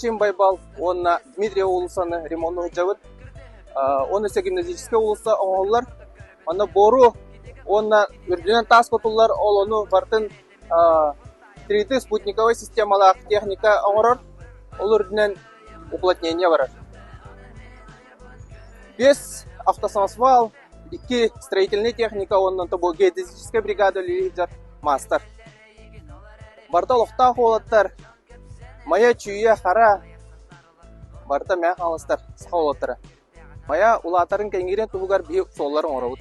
Эрчим Байбал уонна Дмитрий уулуссаны ремонну сылдьабыт. Уонна өссө гимназическай уулусса оҥоһуллар. Онно буору уонна үрдүнэн таас кутуллар, ол ону барытын 3D спутниковай системалаах техника оҥорор. Ол үрдүнэн уплотнение барар. Биэс автосамосвал, икки строительнай техника уонна бу геодезическай бригада үлэлии сылдьар маастар. Барыта олохтоох уолаттар Майа, Чүүйэ, Хара барыта мээх хаҥаластар, саха уолаттара. Майа улаатарын кэҥиирин туһугар биһи суоллары оҥоробут.